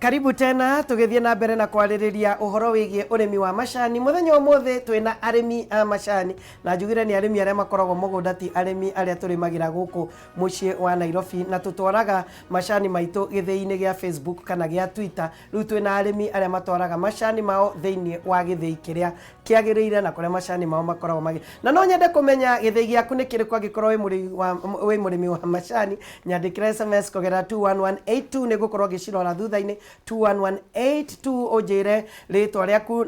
Karibu tena tũgĩthiĩ na mbere na kwarĩrĩria ũhoro wĩgiĩ ũrĩmi wa macani. Mũthenya ũmũthĩ twĩna arĩmi a macani, na njugire nĩ arĩmi arĩa makoragwo mũgũnda, ti arĩmi arĩa tũrĩmagĩra gũkũ mũciĩ wa Nairobi, na tũtwaraga macani maitũ gĩthĩi-inĩ gĩa Facebook kana gĩa Twitter. Rĩu twĩna arĩmi arĩa matwaraga macani mao thĩinĩ wa gĩthĩi kĩrĩa kĩagĩrĩire na kũrĩa macani mao makoragwo magĩ. Na no nyende kũmenya gĩthĩi gĩaku nĩ kĩrĩkũ angĩkorwo wĩ mũrĩmi wa, wĩ mũrĩmi wa macani. Nyandĩkĩra SMS kũgerera 21182, nĩ ngũkorwo ngĩcirora thutha-inĩ. 21182, ũnjĩre rĩtwa rĩaku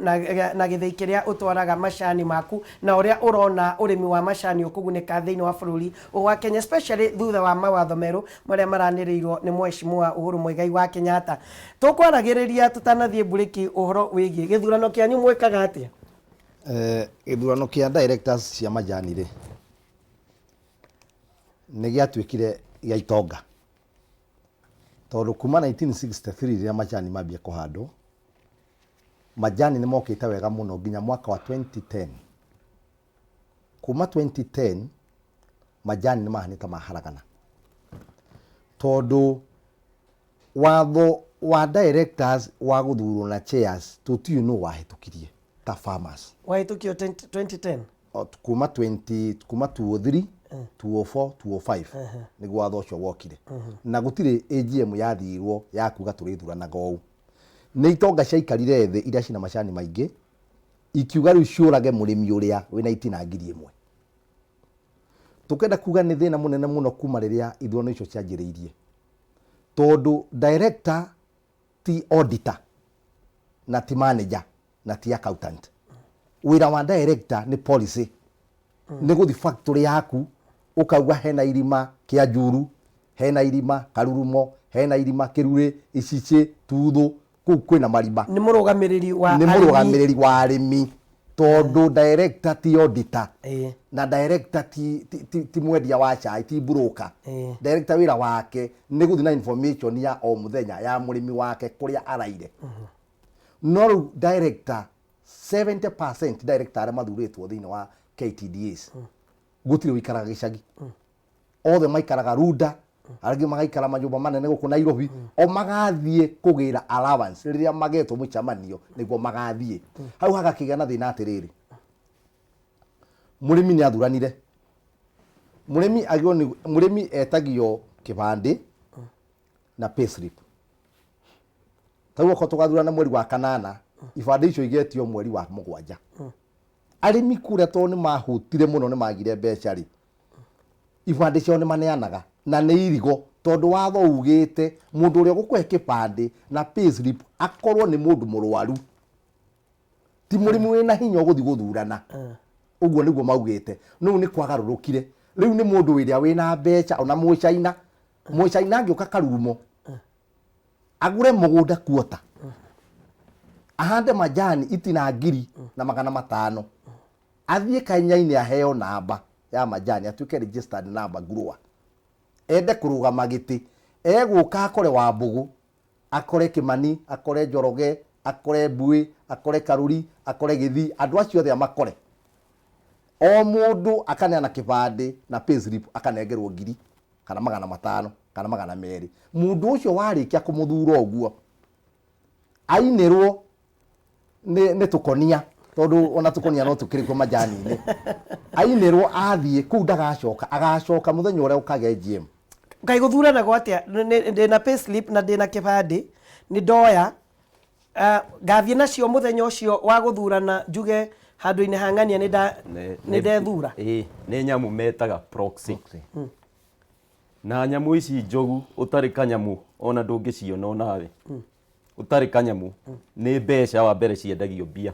na gĩthĩi kĩrĩa ũtwaraga macani maku na ũrĩa ũrona ũrĩmi wa macani ũkũgunĩka thĩinĩ wa bũrũri wa Kenya, especially thutha wa mawatho merũ marĩa maranĩrĩirwo nĩ Mheshimiwa Uhuru Muigai wa Kenyatta. Tũkwaragĩrĩria tũtanathiĩ mburĩki ũhoro wĩgiĩ gĩthurano kĩanyu, mwĩkaga atĩa? Gĩthurano kĩa directors cia majani rĩ, nĩ gĩatuĩkire gĩa itonga, tondũ kuma 1963 rĩrĩa majani mambia kũhandwo, majani nĩ mokĩte wega mũno nginya mwaka wa 2010. Kuma 2010 majani nĩ mahanĩte maharagana, tondũ watho wa directors wa gũthurwo na chairs tũtiũĩ nũ wahĩtũkirie ta farmers. Wahĩtũkio 2010? Kuma 20, kuma 203, 204, 205 nĩguo watho ũcio wokire, na gũtirĩ AGM yathirwo ya kuga tũrĩthuranaga ũũ. Nĩ itonga ciaikarire thĩ iria cina macani maingĩ, ikiuga rĩu ciũrage mũrĩmi ũrĩa wĩna itina 1000. Tũkenda kuga nĩ thĩna mũnene mũno kuma rĩrĩa ithurano icio cianjĩrĩirie, tondũ director ti auditor na ti manager na ti accountant. Wĩra wa director nĩ policy, nĩ gũthi factory yaku ũkauga hena irima Kĩanjuru, hena irima Karurumo, hena irima Kĩrurĩ, Icicĩ, Tuthũ, kũu kwĩna marima. Nĩ mũrũgamĩrĩri wa nĩ arĩmi. Mũrũgamĩrĩri wa arĩmi, tondũ director ti auditor na director ti mwendia wa cai, ti broker. Director wĩra wake nĩ gũthiĩ na information ya o mũthenya ya mũrĩmi wake kũrĩa araire. No rĩu director, 70% director arĩa mathurĩtwo thĩinĩ wa KTDAs, gũtirĩ ũikaraga gĩcagi. Othe maikaraga Runda, angĩ magaikara manyũmba manene gũkũ Nairobi, o magathiĩ kũgĩra allowance rĩrĩa magetwo mũcemanio nĩguo magathiĩ. Hau hagakĩgĩa na thĩna atĩrĩrĩ, mũrĩmi nĩ athuranire, mũrĩmi agĩrĩirwo nĩ, mũrĩmi etagio kĩbandĩ na payslip. Tarĩu okorwo tũgathurana mweri wa kanana, ibandĩ icio igetio mweri wa mũgwanja. Arĩmi kũrĩa, tondũ nĩ mahũtire mũno, nĩ magire mbeca rĩ, ibandĩ ciao nĩ maneanaga na nĩ irigo, tondũ watho ugĩte mũndũ ũrĩa ũgũkũhe kĩbandĩ na payslip akorwo nĩ mũndũ mũrwaru, ti mũrĩmi wĩna hinya ũgũthiĩ gũthurana. Ũguo nĩguo maugĩte. Rĩu nĩ kwagarũrũkire, rĩu nĩ mũndũ ũrĩa wĩna mbeca. Ona mũcaina, mũcaina angĩũka Karurumo agũre mũgũnda kuota, ahande majani itina 1500, athiĩ Kenya-inĩ aheo namba ya majani, atuĩke registered number grower, ende kũrũgama gĩtĩ, egũka akore Wambũgũ, akore Kĩmani, akore Njoroge, akore Mbuĩ, akore Karũri, akore Gĩthii, andũ acio othe amakore, o mũndũ akaneana kĩbandĩ na payslip, akanengerwo ngiri kana 500 kana 200. Mũndũ ũcio warĩkia kũmũthura ũguo, ainĩrwo nĩ tũkonia, tondũ ona tũkonia no tũkĩrĩ kuo majani-inĩ. Ainĩrwo athiĩ kũu, ndagacoka, agacoka mũthenya ũrĩa ũkagĩa AGM. Kaĩ gũthuranagwo atĩa? Ndĩna payslip na ndĩna kĩbandĩ, nĩ ndoya, ngathiĩ nacio mũthenya ũcio wa gũthurana, njuge handũ-inĩ ha ng'ania nĩ ndethura? Ĩĩ, nĩ nyamũ metaga proxy. Na nyamũ ici njogu, ũtarĩ kanyamũ ona ndũngĩciona onawe ũtarĩ kanyamũ. Nĩ mbeca wa mbere ciendagio mbia,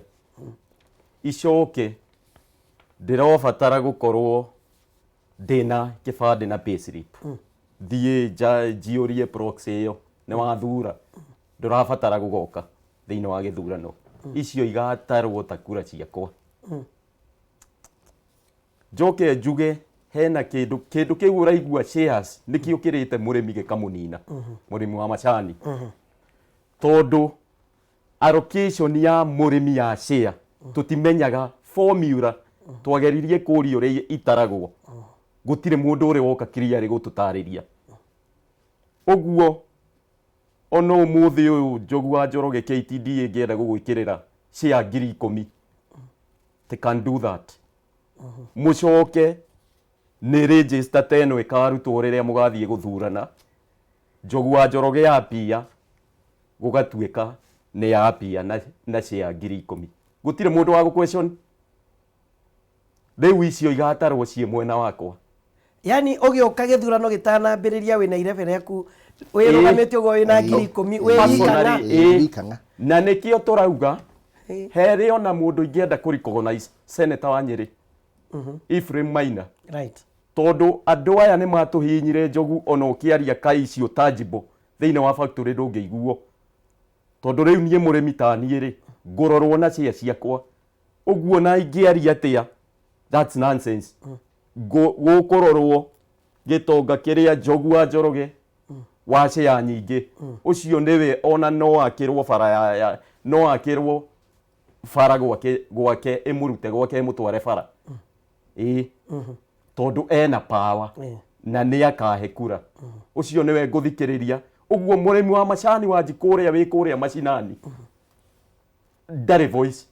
icoke ndĩrobatara gũkorwo ndĩna kĩbandĩ na payslip, thiĩ nja njiyũrie proxy ĩyo. Nĩ wathura, ndũrabatara gũgoka thĩinĩ wa gĩthurano, icio igatarwo ta kura ciakwa. Njoke njuge hena kĩndũ kĩu ũraigua shares, nĩkĩo kĩrĩte mũrĩmi gĩkamũnina, mũrĩmi wa macani, tondũ allocation ya mũrĩmi ya share tũtimenyaga formula. Twageririe kũria ũrĩa itaragwo, gũtirĩ mũndũ ũrĩ woka clearly gũtũtarĩria ũguo. Ona ũmũthĩ ũyũ Njogu wa Njoroge KTDA ĩngĩenda gũgwĩkĩrĩra share 10,000, they can do that. Mũcoke nĩ register ta ĩno ĩkarutwo rĩrĩa mũgathiĩ gũthurana. Njogu wa Njoroge ya pia gũgatuĩka nĩ ya pia na share 10,000. Gũtirĩ mũndũ wa gũ question. Rĩu icio igatarwo ciĩ mwena wakwa. Yani ũgĩũka gĩthurano gĩtanambĩrĩria wĩna irebe rĩaku wĩrũgamĩte ũguo wĩna 10,000 wĩ Personally, wikang'a. ĩĩ. Wikang'a. Na nĩkĩo tũrauga herĩ ona mũndũ ingĩenda kũ recognize senator wa Nyĩrĩ Ephraim Maina, tondũ andũ aya nĩ matũhihinyire Njogu, ona ũkĩaria ka icio tangible thĩinĩ wa factory ndũngĩiguo, tondũ rĩu niĩ mũrĩmi ta niĩ rĩ ngũrorwo na share ciakwa ũguo na ingĩaria atĩa, that's nonsense. Gũkũrorwo gĩtonga kĩrĩa Njogu wa Njoroge wa share nyingĩ, ũcio nĩwe ona no akĩrwo bara ya no akĩrwo bara gwake ĩmũrute gwake ĩmũtware bara, ĩĩ, tondũ ena power na nĩ akahe kura. Ũcio nĩwe ngũthikĩrĩria. Ũguo mũrĩmi wa macani wa kũrĩa wĩ kũrĩa macinani ndarĩ voice.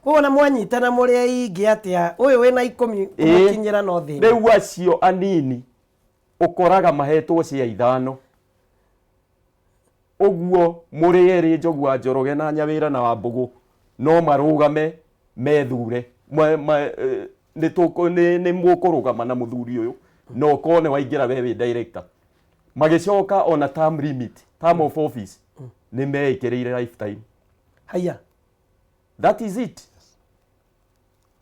Koguo na mwanyitana mũrĩ aingĩ atĩa, ũyũ wĩna 10 kũmũkinyĩra no thĩna. Rĩu acio anini ũkoraga mahetwo cia 5 ũguo, mũrĩ erĩ Njogu wa Njoroge na Nyawĩra na Wambũgũ no marũgame methure nĩ mũkũrũgama na mũthuri ũyũ na ũkorwo nĩ waingĩra we wĩ director. Magĩcoka ona term limit, term of office, nĩ meĩkĩrĩire lifetime. Haya. That is it.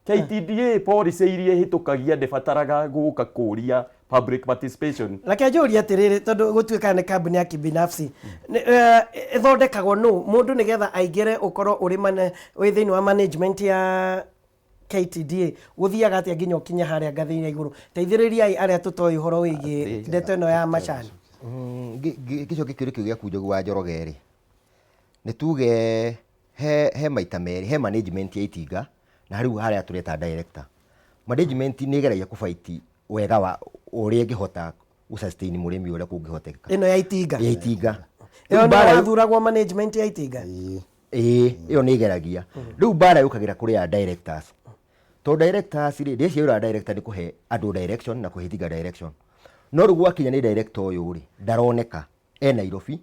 KTDA policy iria ĩhĩtũkagia ndĩbataraga gũka kũria public participation. Reke njũrie atĩrĩrĩ, tondũ gũtuĩkaga nĩ kambuni ya kibinafsi, ĩthondekagwo nũ mũndũ nĩgetha aingĩre ũkorwo ũrĩ wĩ thĩinĩ wa management ya KTDA? Gũthiaga atĩa nginya ũkinye harĩa ngathĩ-inĩ ya igũrũ? Teithĩrĩriai arĩa tũtoĩ ũhoro wĩgiĩ ndeto ĩno ya macani. Ngĩcokia kĩũria kĩu gĩaku Njogu wa Njoroge rĩ, nĩ tuge he maita merĩ, he management ya itinga na rĩu harĩa tũreta director. Management nĩ ĩgeragia kũbaiti wega wa ũrĩa ĩngĩhota gũ sustain mũrĩmi ũrĩa kũngĩhotekeka. Ĩno ya itinga? Ya itinga. Ĩyo nĩ wathuragwo management ya itinga? Ĩĩ, ĩyo nĩ ĩgeragia. Rĩu mbara yũkagĩra kũrĩ ya directors, tondũ directors rĩ, ndĩciria wĩra wa director nĩ kũhe andũ direction na kũhe itinga direction. No rĩu gwakinya nĩ director ũyũ rĩ, ndaroneka, e Nairobi.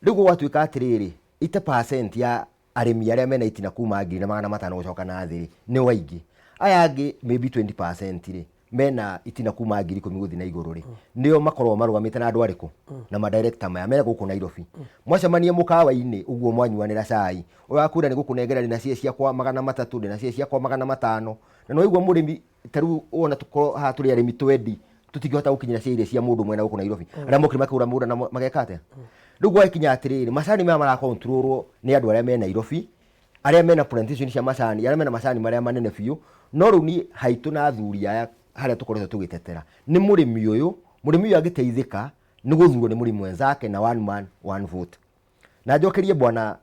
Rĩu gũgatuĩka atĩrĩrĩ, 80% ya arĩmi arĩa mena itina kuma 1,500 gũcoka na thĩ rĩ, nĩo aingĩ. Aya angĩ maybe 20% rĩ, mena itina kuma 10,000 gũthiĩ na igũrũ rĩ, nĩo makoragwo marũgamĩte na andũ arĩkũ? Na madirector maya me gũkũ Nairobi. Mwacemania mũkawa-inĩ ũguo mwanyuanĩra cai, ũyũ akwĩra nĩ gũkũnengera ndĩna cia ciakwa 300, ndĩna cia ciakwa 500. Na nĩ waigua mũrĩmi ta rĩu wona tũkorwo haha tũrĩ arĩmi twendi, tũtingĩhota gũkinyĩra cia iria cia mũndũ mwena gũkũ Nairobi. Arĩa mokire makĩgũra mũgũnda na mageka atĩa? Rĩu gwakinya atĩrĩrĩ, macani maya marakontrolwo nĩ andũ arĩa me Nairobi, arĩa mena plantation cia macani, arĩa mena macani marĩa manene biũ. No rĩu niĩ haitũ na athuri aya harĩa tũkoretwo tũgĩtetera nĩ mũrĩmi ũyũ. Mũrĩmi ũyũ angĩteithĩka nĩ gũthurwo nĩ mũrĩmi mwenzake na one man one vote. Na njokerie bwana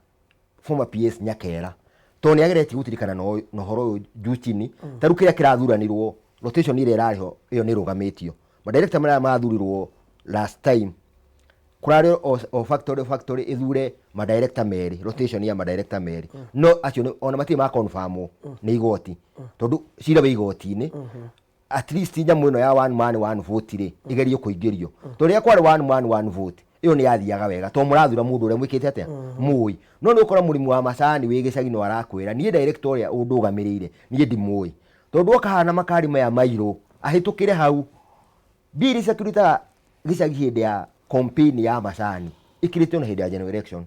former PS Nyakera, tondũ nĩ ageretie gũtirikana na ũhoro ũyũ juu chini. Ta rĩu kĩrĩa kĩrathuranirwo, rotation ĩrĩa ĩrarĩ ho, ĩyo nĩ ĩrũgamĩtio. Madirector marĩa mathurirwo last time, kũrarĩ o factory ĩthure madirector merĩ, rotation ya madirector merĩ, no acio ona matirĩ ma confirm nĩ igoti, tondũ cira wĩ igoti-inĩ. At least nyamũ ĩno ya one man one vote rĩ, ĩgerio kũingĩrio, tondũ rĩrĩa kwarĩ one man one vote, ĩyo nĩ yathiaga wega, tondũ mũrathura mũndũ ũrĩa mwĩkĩte atĩa mũĩ. No nĩ ũkora mũrĩmi wa macani wĩ gĩcagi no arakwĩra, "Niĩ director ũrĩa ũndũgamĩrĩire niĩ ndimũĩ," tondũ oka haha na makari maya mairũ ahĩtũkĩre hau. Mbia iria ciakĩrutaga gĩcagi hĩndĩ ya campaign ya macani ikĩrĩte ona hĩndĩ ya general election,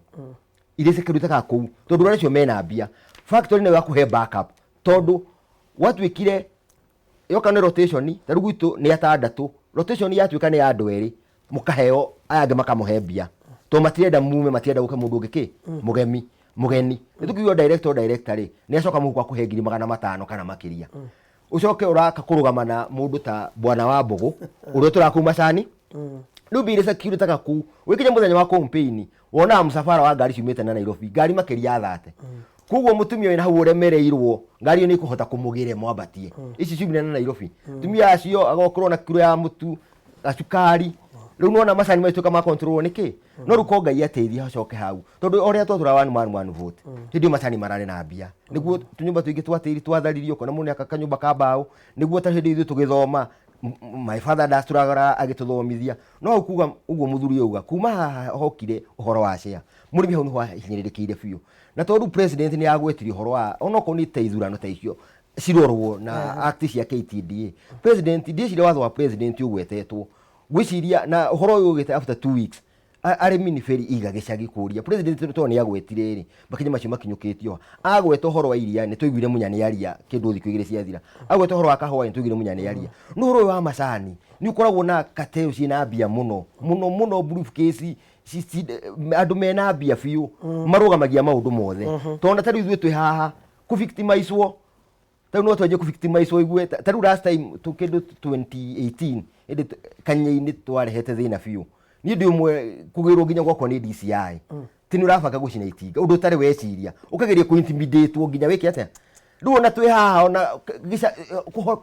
iria cikĩrutaga kũu, tondũ arĩa acio mena mbia, factory nĩyo yakũhe backup, tondũ gwatuĩkire yoka nĩ rotation. Ta rĩu gwitũ nĩ atandatũ, rotation yatuĩka nĩ ya andũ erĩ, mũkaheo, aya angĩ makamũhe mbia, tondũ matirenda mume, matirenda gũke mũndũ ũngĩ kĩ mũgemi mũgeni. Nĩ tũkiuga director rĩ, nĩ acoka mũhuko akũhe 500,000 kana makĩria, ũcoke ũraka kũrũgama na mũndũ ta bwana wa Mbũgũ ũrĩa ũtũraga kũu macani. Rĩu mbia iria cikĩrutaga kũu, wĩkinya mũthenya wa campaign, wonaga mũcabara wa ngari ciumĩte na Nairobi, ngari makĩria ya 30. Koguo mũtumia wĩna hau ũremereirwo, ngari ĩyo nĩ ĩkũhota kũmũgĩra ĩmwambatie ici ciumire na Nairobi. Tumia acio agokorwo na kiro ya mũtu, gacukari. Rĩu nĩwona macani maituĩka ma control nĩ kĩ? No rĩu ko Ngai ateithie hacoke hau, tondũ o ũrĩa twatũra one man one vote, hĩndĩ ĩyo macani mararĩ na mbia, nĩguo tũnyũmba tũingĩ twa tĩri twatharirio, ũkona mũndũ nĩaka kanyũmba ka mbaũ, nĩguo ta hĩndĩ ithuĩ tũgĩthoma, my father ndaturagara agĩtũthomithia. No hau kuga ũguo mũthuri ũyũ auga, kuma haha hokire ũhoro wa share, mũrĩmi hau nĩho ahinyĩrĩrĩkĩire biũ. Na tondũ rĩu president nĩ agwetire ũhoro wa onokorwo nĩ ta ithurano ta icio cirorwo na act cia KTDA, president ndĩciria watho wa president ũgwetetwo, ngwĩciria na ũhoro ũyũ ũgĩte after 2 weeks, arĩmi nĩ very eager gĩcagi kũria president, tondũ nĩ agwetire rĩ, makinya macio makinyũkĩtio. Agweta ũhoro wa iria, nĩ twaiguire Munya nĩ aria kĩndũ thikũ 2 ciathira. Agweta ũhoro wa kahũa, nĩ twaiguire Munya nĩ aria. No ũhoro ũyũ wa macani nĩ ũkoragwo na cartel ciĩna mbia mũno mũno mũno, briefcase andũ mena mbia biũ marũgamagia maũndũ mothe. Tondũ ta rĩu ithuĩ twĩ haha kũvictimizwo, ta rĩu no twanjie kũvictimizwo igue ta rĩu last time kĩndũ 2018 ĩndĩ Kanyei-inĩ twarehete thĩna biũ. Niĩ ndĩ ũmwe kũgĩrwo nginya gwakwa nĩ DCI ti nĩ ũrabanga gũcina itinga, ũndũ ũtarĩ weciria, ũkageria kũ-intimidate-wo nginya wĩke atĩa. Rĩu ona twĩ haha ona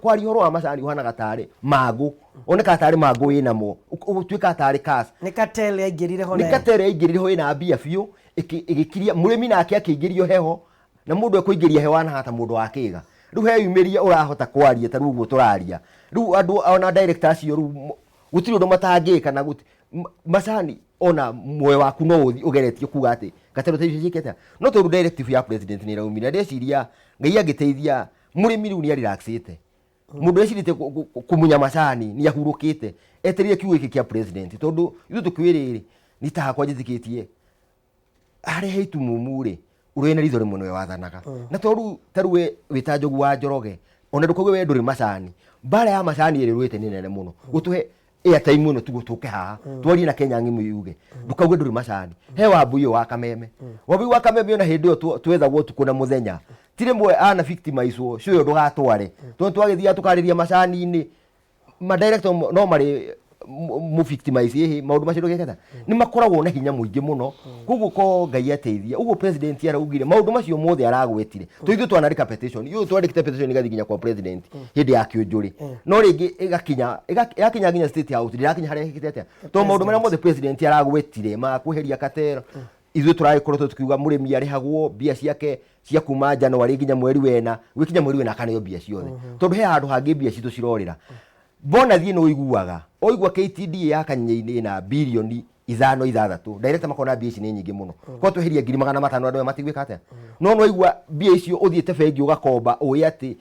kwaria ũhoro wa macani ũhanaga tarĩ mangũ, onekaga tarĩ mangũ wĩnamo, ũtuĩkaga tarĩ curse. Nĩ cartel yaingĩrire ho. Nĩ cartel yaingĩrire ho ĩna mbia biũ, ĩgĩkiria mũrĩmi, nake akĩingĩrio heho, na mũndũ ekũingĩria heho anaha ta mũndũ wa kĩga. Rĩu heyumĩria ũrahota kwaria ta rĩu ũguo tũraria rĩu, andũ ona director acio rĩu gũtirĩ ũndũ matangĩka na macani ona muoyo waku no ũthi ũgeretie kuga atĩ cartel ta icio ciĩke atĩa. No tondũ directive ya president nĩ ĩraumire, ndĩreciria Ngai angĩteithia mũrĩmi rĩu nĩ arelaxĩte. Mũndũ ecirĩtie kũmunya macani nĩ ahurũkĩte, etereire kiugo gĩkĩ kĩa president, tondũ ithuĩ tũkĩũĩ rĩrĩ nĩ ta hakwa njĩtĩkĩtie harĩa he itumumu rĩ, ũrĩa wĩna ritho rĩmwe nĩwe wathanaga. Na to rĩu ta rĩu we wĩ ta Njogu wa Njoroge, ona ndũkauge we ndũrĩ macani, mbara ya macani ĩrĩ rũĩte nĩ nene mũno. Gũtũhe airtime ĩno tiguo tũke haha twarie na Kenya ng'ima yuge ndũkauge ndũrĩ macani. He Wambui ũyũ wa Kameme, Wambui wa Kameme, ona hĩndĩ ĩyo twethagwo ũtukũ na mũthenya, ti rĩmwe ana victimizwo cũyũ ndũgatware, tondũ twagĩthiaga tũkarĩria macani-inĩ, madirector no marĩ mũ victimize ĩhĩ maũndũ macio ndũgeketa. Nĩ makoragwo na hinya mũingĩ mũno. Koguo ko Ngai ateithia ũguo president araugire maũndũ macio mothe aragwetire, to ithuĩ twanandĩka petition, ithuĩ twandĩkĩte petition ĩgathiĩ nginya kwa president hĩndĩ ya kĩũnjũrĩ, no rĩngĩ ĩgakinya yakinya nginya State House, ndĩrakinya harĩa ĩkĩte atĩa, to maũndũ marĩa mothe president aragwetire ma kweheria cartel, ithuĩ tũragĩkoretwo tukiuga mũrĩmi arĩhagwo mbia ciake cia kuma January nginya mweri wena, gwĩkinya mweri wena akaneo mbia ciothe, tondũ he handũ hangĩ mbia citũ cirorĩra. Bona thiĩ nĩ ũiguaga ũigua KTDA ya Kanyei-inĩ ĩna birioni 5 6, director makona mbia ici nĩ nyingĩ mũno, ko tweheria 500,000 andũ aya matigwĩka atĩa. No nĩ waigua mbia icio ũthiĩte bengi ũgakomba, ũĩ atĩ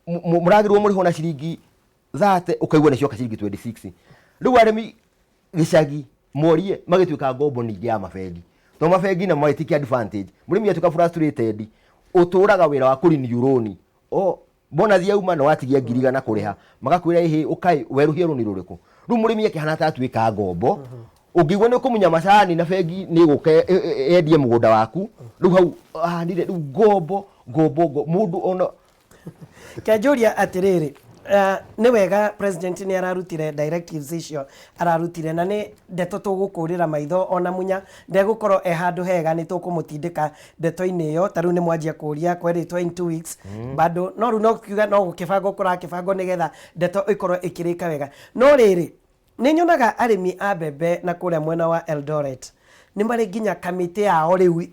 mũragĩrwo mũrĩhwo na ciringi 30, ũkaigua nĩ cioka ciringi 26. Rĩu arĩmi gĩcagi morie magĩtuĩka ngombo ningĩ ya mabengi, to mabengi na magĩtikia advantage. Mũrĩmi atuĩka frustrated, ũtũraga wĩra wa kũrenew loan, o mbona thiauma na watigia 100,000 kũrĩha, magakwĩra ĩhĩ ũkai werũhie rũni rũrĩkũ. Rĩu mũrĩmi akĩhana ta atuĩka ngombo. Ũngĩigua nĩ ũkũmunya macani na bengi nĩ ĩgũka yendie mũgũnda waku, rĩu hau ahanire rĩu ngombo ngombo mũndũ ona. Kenjũria atĩrĩrĩ, nĩ wega president nĩ ararutire directives icio ararutire, na nĩ ndeto tũgũkũrĩra maitho, ona Munya ndegũkorwo e handũ hega, nĩ tũkũmũtindĩka ndeto-inĩ ĩyo. Ta rĩu nĩ mwanjia kũria kwerĩtwo in 2 weeks bado, no rĩu no kiuga no gũkĩbangwo kũrakĩbangwo nĩgetha ndeto ĩkorwo ĩkĩrĩka wega. No rĩrĩ, nĩ nyonaga arĩmi a mbembe na kũrĩa mwena wa Eldoret nĩ marĩ nginya kamĩtĩ yao rĩu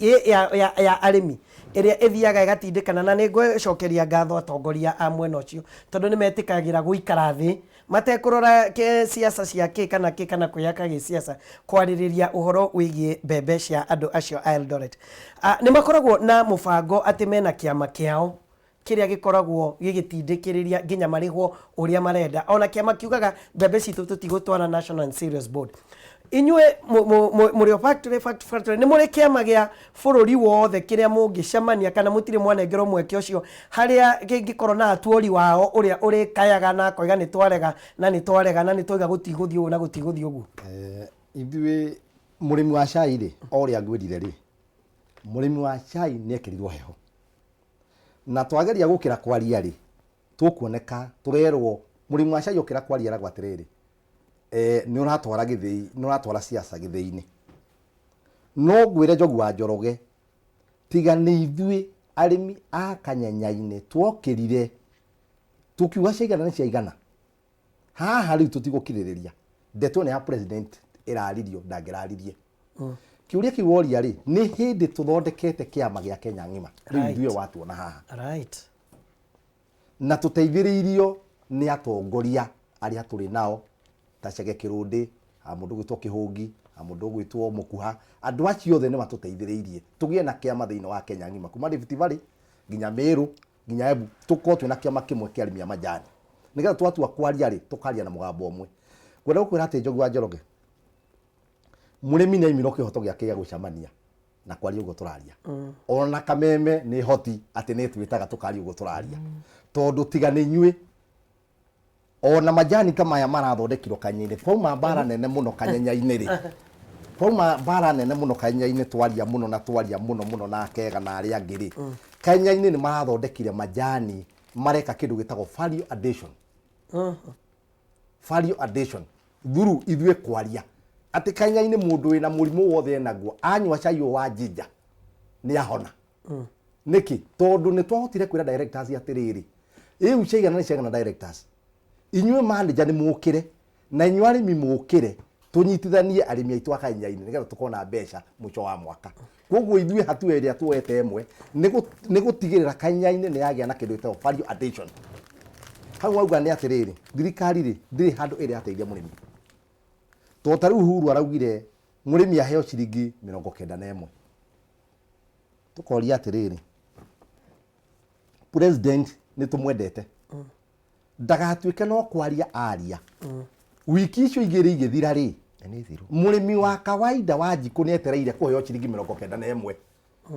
ya arĩmi ĩrĩa ĩthiaga ĩgatindĩkana, na nĩ ngũcokeria ngatho atongoria a mwena ũcio, tondũ nĩ metĩkagĩra gũikara thĩ matekũrora siasa cia kĩ kana kĩ kana kwĩyaka gĩsiasa, kwarĩrĩria ũhoro wĩgiĩ mbembe cia andũ acio a Eldoret. Nĩ makoragwo na mũbango atĩ mena kĩama kĩao kĩrĩa gĩkoragwo gĩgĩtindĩkĩrĩria nginya marĩhwo ũrĩa marenda. Ona kĩama kiugaga mbembe citũ tũtigũtwara National Cereals Board. Inyuĩ mũrĩ o factory factory, nĩ mũrĩ kĩama gĩa bũrũri wothe kĩrĩa mũngĩcemania, kana mũtirĩ mwanengerwo mweke ũcio harĩa kĩngĩkorwo na atuori wao ũrĩa ũrĩkayaga na akoiga nĩ twarega na nĩ twarega na nĩ twauga gũtigũthiĩ ũũ na gũtigũthiĩ ũguo? Ithuĩ mũrĩmi wa cai rĩ, o ũrĩa ngwĩrire rĩ, mũrĩmi wa cai nĩ ekĩrirwo heho, na twageria gũkĩra kwaria rĩ, tũkuoneka tũrerwo mũrĩmi wa cai okĩra kwaria eragwo atĩrĩrĩ, nĩ ũratwara gĩthĩi, nĩ ũratwara siasa gĩthĩi-inĩ. No ngwĩre Njogu wa Njoroge, tiga nĩ ithuĩ arĩmi a Kanyenya-inĩ twokĩrire tũkiuga ciaigana nĩ ciaigana, haha rĩu tũtigũkirĩrĩria. Ndeto ĩno ya president ĩraririo ndangĩraririe. Kĩũria kĩu woria rĩ, nĩ hĩndĩ tũthondekete kĩama gĩa Kenya ng'ima. Rĩu ithuĩ watuona haha. Na tũteithĩrĩirio nĩ atongoria arĩa tũrĩ nao ta Chege Kĩrũndĩ, ha mũndũ ũgwĩtwo Kĩhũngi, ha mũndũ ũgwĩtwo Mũkuha. Andũ acio othe nĩ matũteithĩrĩirie tũgĩe na kĩama thĩinĩ wa Kenya ng'ima kuma Rift Valley nginya Meru nginya Embu, tũkorwo twĩna kĩama kĩmwe kĩa arĩmi a majani nĩgetha twatua kwaria rĩ, tũkaria na mũgambo ũmwe. Ngwenda gũkwĩra atĩ Njogu wa Njoroge, mũrĩmi nĩ aimirwo kĩhoto gĩake gĩa gũcemania na kwaria ũguo tũraria. Ona kameme nĩ hoti atĩ nĩ twĩtaga tũkaria ũguo tũraria, tondũ tiga nĩ inyuĩ ona majani ta maya marathondekirwo kanyenya-inĩ, kwauma mbara nene mũno kanyenya-inĩ rĩ, kwauma mbara nene mũno kanyenya-inĩ, twaria mũno na twaria mũno mũno na akega na arĩa angĩ rĩ, kanyenya-inĩ nĩ marathondekire majani mareka kĩndũ gĩtagwo value addition. Value addition through ithuĩ kwaria atĩ kanyenya-inĩ mũndũ wĩna mũrimũ wothe enaguo anyua cai ũyũ wa ginger nĩ ahona. Nĩkĩ? Tondũ nĩ twahotire kwĩra directors atĩrĩrĩ, rĩu ciaigana nĩ ciaigana directors, inyuĩ manager nĩ mũkĩre na inyuĩ arĩmi mũkĩre, tũnyitithanie arĩmi aitũ a kanyenya-inĩ nĩgetha tũkorwo na mbeca mũico wa mwaka. Koguo ithuĩ hatua ĩrĩa tuoete ĩmwe nĩ gũtigĩrĩra kanyenya-inĩ nĩ yagĩa na kĩndũ gĩtagwo value addition. Hau wauga nĩ atĩrĩrĩ, thirikari rĩ ndĩrĩ handũ ĩrĩ yateithia mũrĩmi. Tondũ ta rĩu Uhuru araugire mũrĩmi aheo ciringi 91. Tũkoria atĩrĩrĩ, president nĩ tũmwendete, ndagatuĩke no kwaria aria, wiki icio igĩrĩ igĩthira rĩ, Na nĩ thiru. Mũrĩmi wa kawaida wa njikũ nĩ etereire kũheo ciringi 91.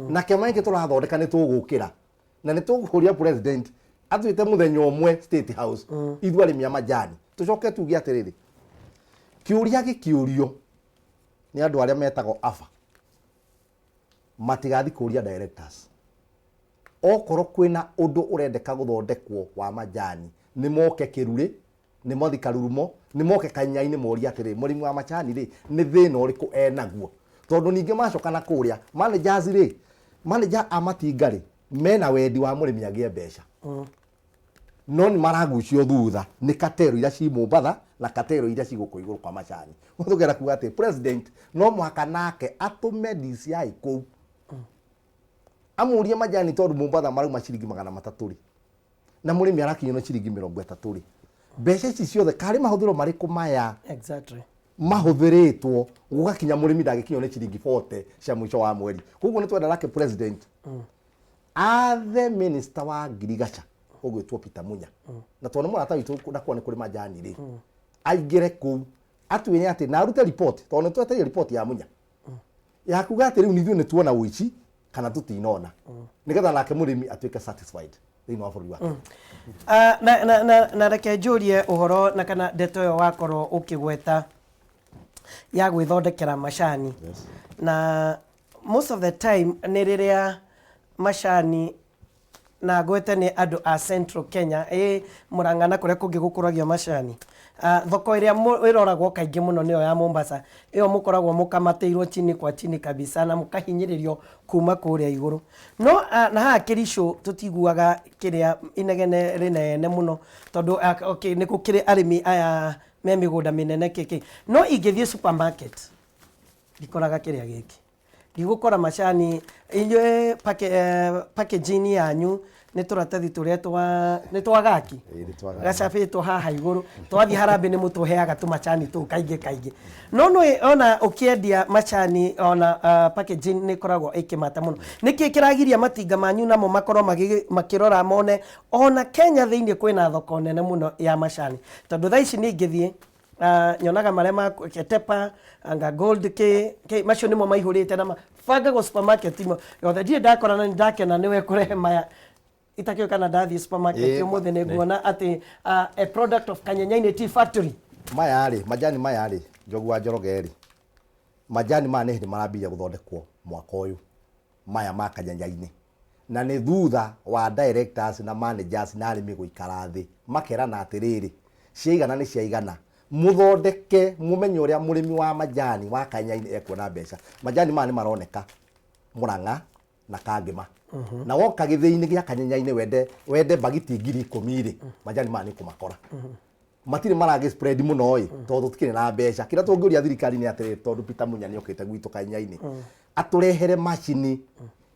Na kĩama gĩkĩ tũrathondeka nĩ tũgũkĩra na nĩ tũkũria president atwĩte mũthenya ũmwe State House, ithuĩ arĩmi a majani tũcoke tuge atĩrĩrĩ, kĩũria gĩkĩũrio nĩ andũ arĩa metagwo AFA matigathi kũria directors okorwo kwĩna ũndũ ũrendeka gũthondekwo wa majani, nĩ moke Kĩrurĩ, nĩ mothi Karurumo, nĩ moke Kanya-inĩ, morie atĩrĩ, mũrĩmi wa macani rĩ, nĩ thĩna ũrĩkũ enaguo? Tondũ ningĩ macoka na kũrĩa managers rĩ, manager a matinga rĩ, mena wendi wa mũrĩmi agĩe mbeca, no nĩ maragucio thutha nĩ katero iria ci Mombatha na katero iria ci gũkũ igũrũ kwa macani. Tũkenda kuga atĩ president no mũhaka nake atũme DCI kũu amũrie majani, tondũ Mombatha marauma ciringi 300 rĩ, na mũrĩmi arakinywo nĩ ciringi 30 rĩ, mbeca ici ciothe karĩ mahũthĩro marĩkũ maya mahũthĩrĩtwo gũgakinya mũrĩmi ndangĩkinywo nĩ ciringi 40 cia mũico wa mweri? Koguo nĩ twenda nake president athe minister wa ngirigaca ũgwĩtwo Peter Munya, na tondũ nĩ mũrata witũ na kuo nĩ kũrĩ majani rĩ, aingĩre kũu atwĩre atĩ na arute report, tondũ nĩ twetereire report ya Munya ya kuga atĩ rĩu ithuĩ nĩ tuona ũici kana tũtinona, nĩgetha nake mũrĩmi atuĩke satisfied thĩinĩ wa bũrũri wa Kenya. Ah, na reke njũrie ũhoro na kana ndeto ĩyo wakorwo ũkĩgweta ya gwĩthondekera macani. Na most of the time nĩ rĩrĩa macani na ngwete nĩ andũ a Central Kenya, ĩ Murang'a na kũrĩa kũngĩ gũkũragio macani. Ah, thoko ĩrĩa ĩroragwo kaingĩ mũno nĩyo ya Mombasa, ĩyo mũkoragwo mũkamatĩirwo chini kwa chini kabisa na mũkahinyĩrĩrio kuma kũrĩa igũrũ. No na haha Kericho tũtiguaga kĩrĩa inegene rĩnene mũno tondũ okay, nĩ gũkĩrĩ arĩmi aya me mĩgũnda mĩnene kĩkĩ, no ingĩthiĩ supermarket ndikoraga kĩrĩa gĩkĩ, ndigũkora macani. Inyuĩ packaging yanyu nĩ tũratathi tũrĩa twa nĩ twa gaki. Ĩĩ, nĩ twa gaki. Gacabĩtwo haha igũrũ. Twathiĩ harambĩ nĩ mũtũheaga tũmacani tũu kaingĩ kaingĩ, no nĩ ona ũkĩendia macani ona packaging nĩ ĩkoragwo ĩkĩmata mũno. Nĩkĩ kĩragiria matinga manyu namo makorwo makĩrora mone ona Kenya thĩinĩ kwĩna thoko nene mũno ya macani? Tondũ thaa ici niĩ ingĩthiĩ nyonaga marĩa ma Ketepa anga Gold kĩ kĩ, macio nĩmo maihũrĩte na mabangagwo supermarket imwe yothe. Ndirĩ ndakora na nĩ ndakena nĩwe kũrehe maya. Itakĩũĩ kana ndathiĩ supermarket ũmũthĩ nĩ nguona atĩ a product of Kanyenyainĩ Tea Factory. Maya rĩ, majani maya rĩ, Njogu wa Njoroge rĩ, majani maya nĩ hĩndĩ marambirie gũthondekwo mwaka ũyũ, maya ma Kanyenyainĩ, na nĩ thutha wa directors na managers na arĩmi gũikara thĩ makerana atĩrĩrĩ, ciaigana nĩ ciaigana, mũthondeke mũmenye ũrĩa mũrĩmi wa majani wa Kanyenyainĩ ekuona mbeca. Majani maya nĩ maroneka Murang'a na Kangĩma, na woka gĩthĩi-inĩ gĩa Kanyenyainĩ wende bagiti 10,000 rĩ, majani maya nĩ ũkũmakora. Matirĩ maragĩ spread mũno ĩ, tondũ tũtikĩrĩ na mbeca. Kĩrĩa tũngĩũria thirikari nĩ atĩrĩrĩ, tondũ Peter Munya nĩ okĩte gwitũ Kainya-inĩ, atũrehere macini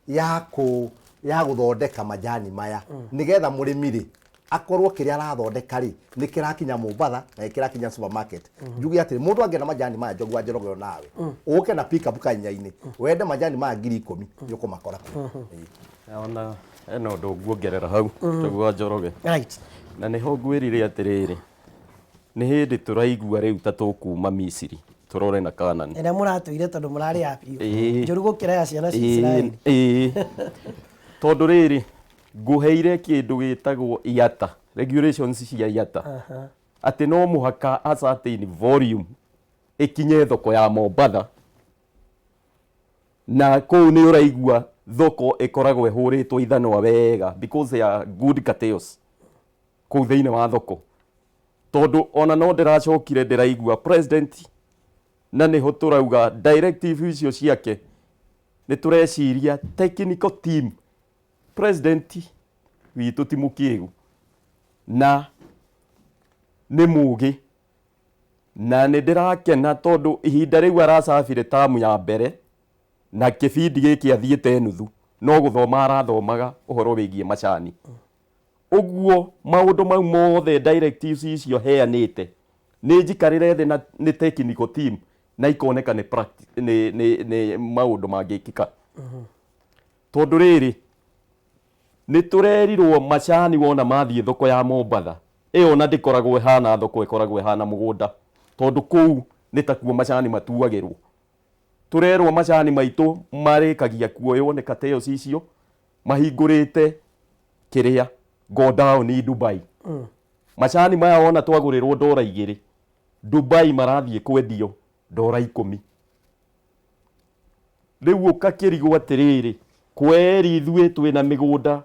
ya kũ ya gũthondeka majani maya, nĩgetha mũrĩmi rĩ akorwo kĩrĩa arathondeka rĩ nĩ kĩrakinya Mombatha na nĩ kĩrakinya supermarket. Njuge atĩrĩ, mũndũ angĩenda majani maya, Njogu wa Njoroge, onawe ũke na pick up Kainya-inĩ wende majani maya 10,000, nĩ ũkũmakora kũu. Ĩĩ. Ona hena ũndũ nguongerera hau, Njogu wa Njoroge. Na nĩho ngwĩrire atĩrĩrĩ, nĩ hĩndĩ tũraigua rĩu ta tũkuma Misiri tũrore na Kanani. Ĩrĩa mũratũire tondũ mũrarĩ ya biũ. Njũru gũkĩra ya ciana cia Isiraeli. Ĩĩ. Tondũ rĩrĩ, ngũheire kĩndũ gĩtagwo IATA, regulations cia IATA, atĩ no mũhaka a certain volume ĩkinye thoko ya Mombatha, na kũu nĩ ũraigua thoko ĩkoragwo ĩhũrĩtwo ithanwa wega because ya good cartels kũu thĩinĩ wa thoko. Tondũ ona no ndĩracokire ndĩraigua president, na nĩho tũrauga directive icio ciake nĩ tũreciria technical team. President witũ ti mũkĩgu na nĩ mũgĩ, na nĩ ndĩrakena tondũ ihinda rĩu aracabire tamu ya mbere na kĩbindi gĩkĩ athiĩte nuthu no gũthoma arathomaga ũhoro wĩgiĩ macani. Ũguo maũndũ mau mothe, directives icio heanĩte nĩ njikarĩre thĩ na nĩ technical team na ikoneka nĩ nĩ maũndũ mangĩkĩka. Tondũ rĩrĩ, nĩ tũrerirwo macani wona mathiĩ thoko ya Mombatha, ĩyo ona ndĩkoragwo ĩhana thoko, ĩkoragwo ĩhana mũgũnda, tondũ kũu nĩ takuo macani matuagĩrwo. Tũrerwo macani maitũ marĩkagia kuoywo nĩ cartels icio mahingũrĩte kĩrĩa godown Dubai. Macani maya wona twagũrĩrwo $2, Dubai marathiĩ kwendio $10. Rĩu ũkakĩrigwo atĩrĩrĩ, kweri ithuĩ twĩna mĩgũnda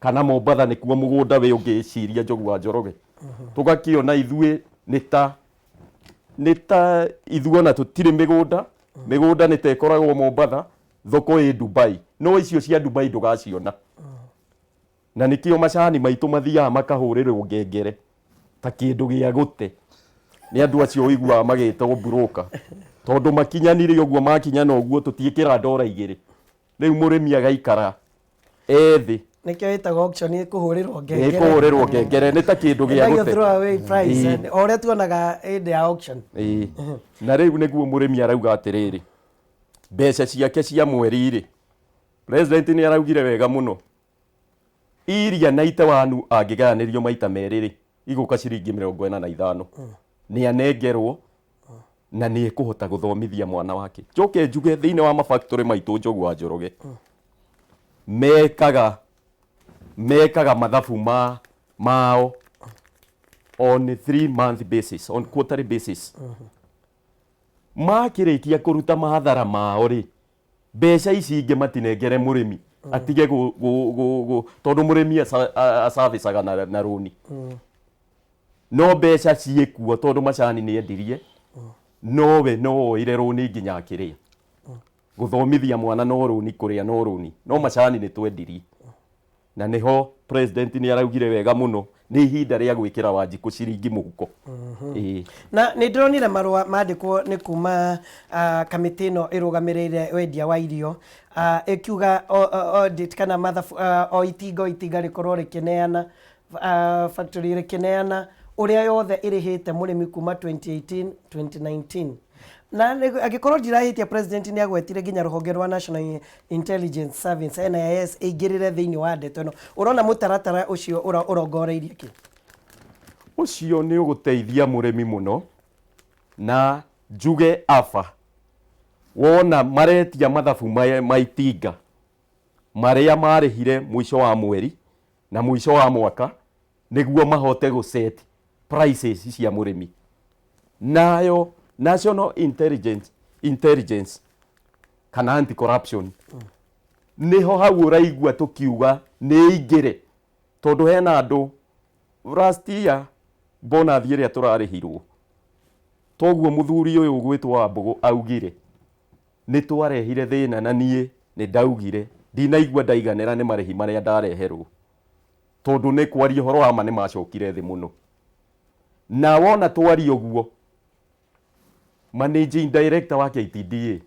kana Mombatha nĩkuo mũgũnda wĩ ũngĩciria Njogu wa Njoroge? Tũgakĩona ithuĩ nĩ ta ithuĩ ona tũtirĩ mĩgũnda. Mĩgũnda nĩ ta ĩkoragwo Mombatha, thoko ĩ Dubai, no icio cia Dubai ndũgaciona. Na nĩkĩo macani maitũ mathiaga makahũrĩrwo ngengere ta kĩndũ gĩa gũte nĩ andũ acio ũiguaga magĩtwo broker, tondũ makinyanire ũguo makinyana ũguo tũtiĩkĩra $2. Rĩu mũrĩmi agaikara ethĩ. Nĩkĩo ĩtagwo auction, kũhũrĩrwo ngengere. Kũhũrĩrwo ngengere nĩ ta kĩndũ gĩa Endagio gũte. Throw away price, o ũrĩa tuonaga hĩndĩ ya auction. Ĩĩ. Na rĩu nĩguo mũrĩmi arauga atĩrĩrĩ, mbeca ciake cia mweri rĩ, president nĩ araugire wega mũno, iria na itewanu angĩgayanĩrio maita merĩ rĩ, igũka ciringi 45, nĩ anengerwo na nĩ ekũhota gũthomithia mwana wake. Njoke njuge thĩinĩ wa mafactory maitũ, Njogu wa Njoroge, mekaga mathabu ma mao on 3 month basis, on quarterly basis. Makĩrĩkia kũruta mathara mao rĩ, mbeca ici ingĩ matinengere mũrĩmi atige gu tondũ mũrĩmi acabicaga na rũni, no mbeca ciĩkuo tondũ macani nĩ endirie, nowe no oire rũni nginya akĩrĩa, gũthomithia mwana no rũni, kũrĩa no rũni, no macani nĩ twendirie. Na nĩho president nĩ araugire wega mũno, nĩ ihinda rĩa gwĩkĩra Wanjikũ ciringi mũhuko. Ĩĩ. Na nĩ ndĩronire marũa mandĩkwo nĩ kuma kamĩtĩ ĩno ĩrũgamĩrĩire wendia wa irio, ĩkiuga audit kana mathabu, o itinga o itinga rĩkorwo rĩkĩneana, factory rĩkĩneana ũrĩa yothe ĩrĩhĩte mũrĩmi kuma 2018 2019. Na angĩkorwo ndirahĩtia, president nĩ agwetire nginya rũhonge rwa National Intelligence Service, NIS, ĩingĩrĩre thĩinĩ wa ndeto ĩno. Ũrona mũtaratara ũcio ũrongoreirie kĩ? Ũcio nĩ ũgũteithia mũrĩmi mũno. Na njuge aba, wona maretia mathabu ma itinga marĩa marĩhire mũico wa mweri na mũico wa mwaka, nĩguo mahote gũ set prices cia mũrĩmi. Nayo National Intelligence kana anti corruption, nĩho hau ũraigua tũkiuga nĩ ĩingĩre, tondũ hena andũ last year bonus ĩrĩa tũrarĩhirwo, toguo mũthuri ũyũ ũgwĩtwo Wambũgũ augire nĩ twarehire thĩna, na niĩ nĩ ndaugire ndinaigua ndaiganĩra nĩ marĩhi marĩa ndareherwo, tondũ nĩ kwaria ũhoro wa ma nĩ macokire thĩ mũno. Na wona twaria ũguo, managing director wa KTDA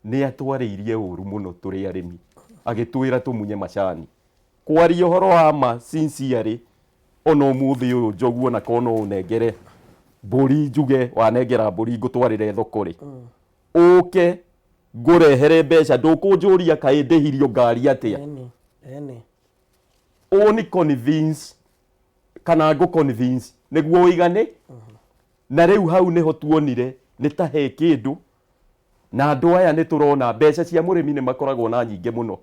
nĩ atwarĩirie ũru mũno tũrĩ arĩmi, agĩtwĩra tũmunye macani. Kwaria ũhoro wa ma sincerely, ona ũmũthĩ ũyũ Njogu ona korwo no ũnengere mbũri njuge wanengera mbũri ngũtwarĩre thoko rĩ, ũke ngũrehere mbeca ndũkũnjũria kaĩ ndĩhirio ngari atĩa. Eni, eni. Ũni convince kana ngũ convince nĩguo ũigane. Na rĩu hau nĩho tuonire nĩ ta he kĩndũ, na andũ aya nĩ tũrona mbeca cia mũrĩmi nĩ makoragwo na nyingĩ mũno,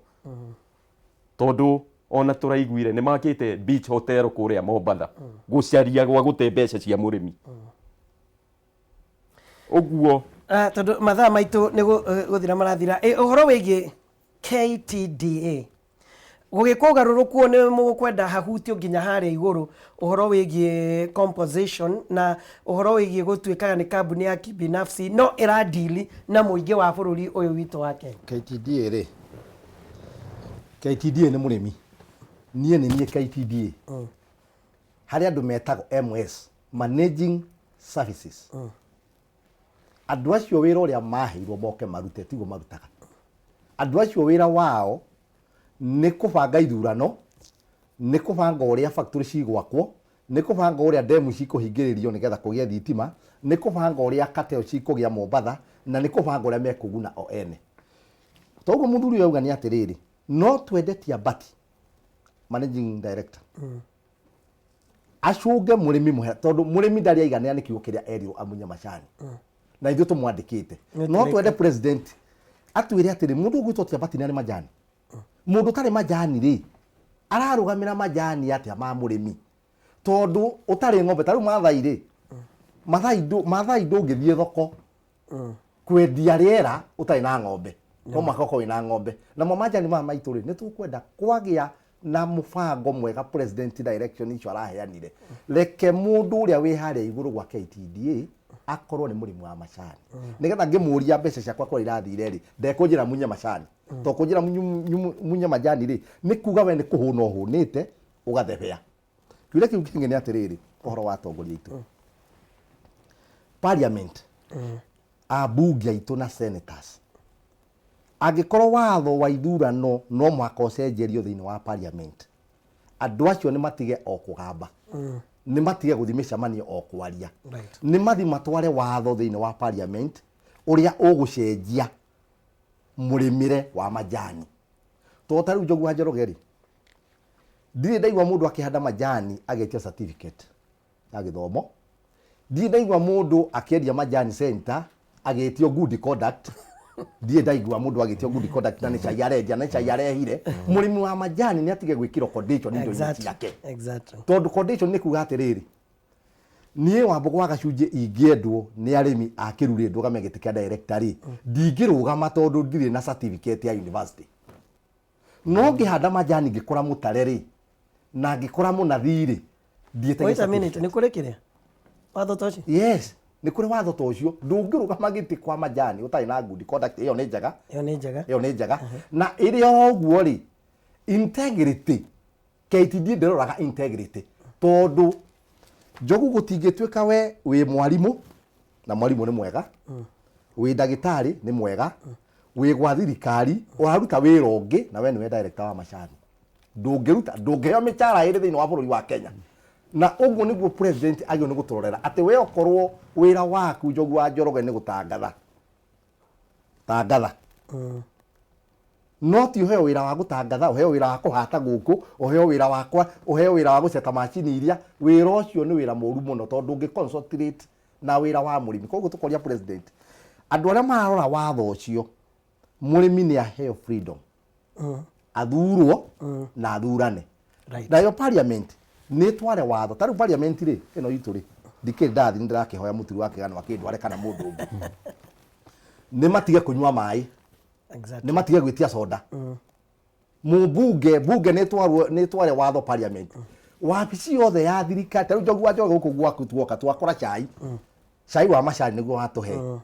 tondũ ona tũraiguire nĩ makĩte beach hotel kũrĩa Mombatha gũcaria gwa gũte mbeca cia mũrĩmi. Ũguo Ah, tondũ mathaa maitũ nĩ gũthira marathira. Ũhoro wĩgiĩ KTDA gũgĩkwo ũgarũrũku ũyũ nĩ mũkwenda hahutio nginya harĩa igũrũ, ũhoro wĩgiĩ composition na ũhoro wĩgiĩ gũtuĩkaga nĩ kambuni ya kibinafsi no ĩradili na mũingĩ wa bũrũri ũyũ witũ wa Kenya. KTDA rĩ, KTDA nĩ mũrĩmi, niĩ nĩ niĩ KTDA. Harĩ andũ metagwo MS, Managing Services. Andũ acio wĩra ũrĩa maheirwo moke marute tiguo marutaga. Andũ acio wĩra wao nĩ kũbanga ithurano, nĩ kũbanga ũrĩa factory cigwakwo, nĩ kũbanga ũrĩa ndemu cikũhingĩrĩrio nĩgetha kũgĩe thitima, nĩ kũbanga ũrĩa cartel cikũgĩa Mombatha, na nĩ kũbanga ũrĩa mekũguna o ene. Toguo mũthuri ũyũ auga nĩ atĩrĩrĩ, no twende Tiambati, managing director, acũnge mũrĩmi mũhera, tondũ mũrĩmi ndarĩ aiganĩra nĩ kiugo kĩrĩa erirwo amunye macani, na ithuĩ tũmwandĩkĩte. No twende president atwĩre atĩrĩ, mũndũ ũgwĩtwo Tiambati nĩ arĩ majani, mũndũ ũtarĩ majani rĩ, ararũgamĩra majani atĩa ma mũrĩmi? Tondũ ũtarĩ ng'ombe, ta rĩu Mathai rĩ, Mathai ndũngĩthiĩ thoko kwendia rĩera ũtarĩ na ng'ombe, no mũhaka ũkorwo wĩna ng'ombe. Namo majani maya maitũ rĩ, nĩ tũkwenda kwagĩa na mũbango mwega. President direction icio araheanire, reke mũndũ ũrĩa wĩ harĩa igũrũ gwa KTDA akorwo nĩ mũrĩmi wa macani, nĩgetha ngĩmũria mbeca ciakwa kũrĩa irathire rĩ, ndekũnjĩra munye macani. To kũnjĩra munye majani rĩ, nĩ kuga we nĩ kũhũna ũhũnĩte ũgathebea. Kĩũria kĩu kĩngĩ nĩ atĩrĩrĩ, ũhoro wa atongoria aitũ, parliament, ambunge aitũ na senators, angĩkorwo watho wa ithurano no mũhaka ũcenjerio thĩinĩ wa parliament, andũ acio nĩ matige o kũgamba, nĩ matige gũthiĩ mĩcemanio o kwaria, nĩ mathi matware watho thĩinĩ wa parliament ũrĩa ũgũcenjia mũrĩmĩre wa majani. Tondũ ta rĩu Njogu wa Njoroge rĩ, ndirĩ ndaigua mũndũ akĩhanda majani agĩtio certificate ya gĩthomo, ndirĩ ndaigua mũndũ akĩendia majani center agĩtio good conduct, ndirĩ ndaigua mũndũ agĩtio good conduct na nĩ cai arendia na nĩ cai arehire. Mũrĩmi wa majani nĩ atige gwĩkĩrwo condition indo-inĩ ciake, tondũ condition nĩ kuga atĩrĩrĩ, niĩ Wambũgũ wa Gacunjĩ ingĩendwo nĩ arĩmi a Kĩrurĩ ndũgame gĩtĩ kĩa director rĩ, ndingĩrũgama tondũ ndirĩ na certificate ya university. No ngĩhanda majani ngĩkũra mũtare rĩ, na ngĩkũra mũnathi rĩ, ndiĩtagia Wait a minute, certificate. nĩ kũrĩ kĩrĩa? Watho ta ũcio? Yes, nĩ kũrĩ watho ta ũcio. Ndũngĩrũgama gĩtĩ kwa majani ũtarĩ na good conduct. Ĩyo nĩ njega. Ĩyo nĩ njega. Ĩyo nĩ njega. Na ĩrĩ o ũguo rĩ, integrity, KTD ndĩroraga integrity, tondũ Njogu gũtingĩtuĩka we wĩ mwarimũ na mwarimũ nĩ mwega, wĩ ndagĩtarĩ nĩ mwega, wĩ gwa thirikari ũraruta wĩra ũngĩ na we nĩwe director wa macani, ndũngĩruta, ndũngĩheo mĩcara ĩrĩ thĩinĩ wa bũrũri wa Kenya. Na ũguo nĩguo president agĩrĩirwo nĩ gũtũrorera atĩ we okorwo wĩra waku Njogu wa Njoroge nĩ gũtangatha, tangatha, no ti ũheo wĩra wa gũtangatha, ũheo wĩra wa kũhata gũkũ, ũheo wĩra wa kwa, ũheo wĩra wa gũceta macini iria. Wĩra ũcio nĩ wĩra mũru mũno tondũ ndũngĩ concentrate na wĩra wa mũrĩmi. Koguo tũkoria president, andũ arĩa mararora watho ũcio, mũrĩmi nĩ aheo freedom athurwo na athurane. Nayo parliament nĩ ĩtware watho. Ta rĩu parliament rĩ, ĩno itũ rĩ, ndikĩrĩ ndathi, nĩ ndĩrakĩhoya mũturi wa kĩgano akĩndware kana mũndũ ũngĩ, nĩ matige kũnyua maĩ, nĩ matige gwĩtia soda. Mũmbunge, bunge nĩ ĩtwarwo, nĩ ĩtware watho parliament, wabici yothe ya thirikari. Ta rĩu Njogu wa Njoroge, gũkũ gwaku tuoka twakora cai, cai wa macani nĩguo watũhe,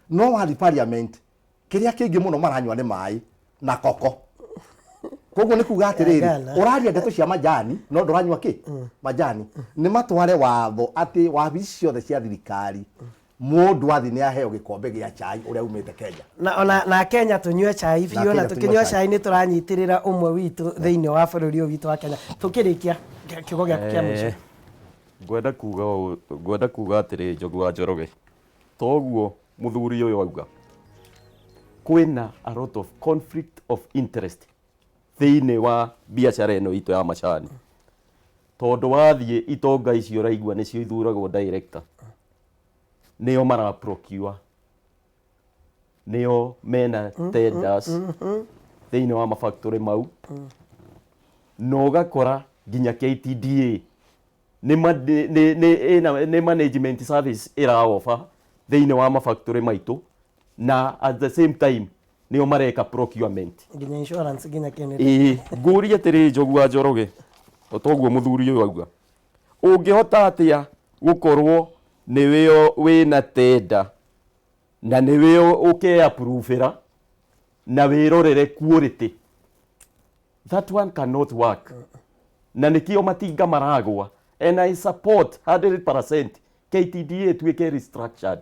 no wathi parliament kĩrĩa kĩingĩ mũno maranyua nĩ maĩ na koko. Koguo nĩ kuga atĩrĩrĩ, Ghana. ũraria ndeto cia majani no ndũranyua kĩ majani. Nĩ matware watho atĩ wabici ciothe cia thirikari mũndũ athi nĩ aheo gĩkombe gĩa chai ũrĩa umĩte Kenya. Na ona na Kenya tũnyue chai Na biũ, na Kenya tũnyue tũkĩnyua chai nĩ tũranyitĩrĩra ũmwe witũ thĩinĩ wa bũrũri ũyũ witũ wa Kenya. Tũkĩrĩkia, kiugo gĩaku kĩa mũico. Ngwenda kuga ũũ, ngwenda kuga atĩrĩ, Njogu wa Njoroge, toguo mũthuri ũyũ auga, kwĩna a lot of conflict of interest thĩinĩ wa biacara ĩno itũ ya macani, tondũ wathiĩ itonga icio ũraigua nĩcio ithuragwo director, nĩo mara procure, nĩo mena tenders thĩinĩ wa mafactory mau, na ũgakora nginya KTDA nĩ nĩ management service ĩraoba thĩinĩ wa mafactory maitũ, na at the same time nĩo mareka procurement. Nginya insurance, nginya kĩnĩ. Ĩĩ, ngũrie atĩrĩ, Njogu wa Njoroge, o toguo mũthuri ũyũ auga, ũngĩhota atĩa gũkorwo nĩwe wĩna tenda na nĩwe ũkeapprove na wĩrorere quality? That one cannot work, na nĩkĩo matinga maragwa, and I support 100% KTDA ĩtuĩke restructured.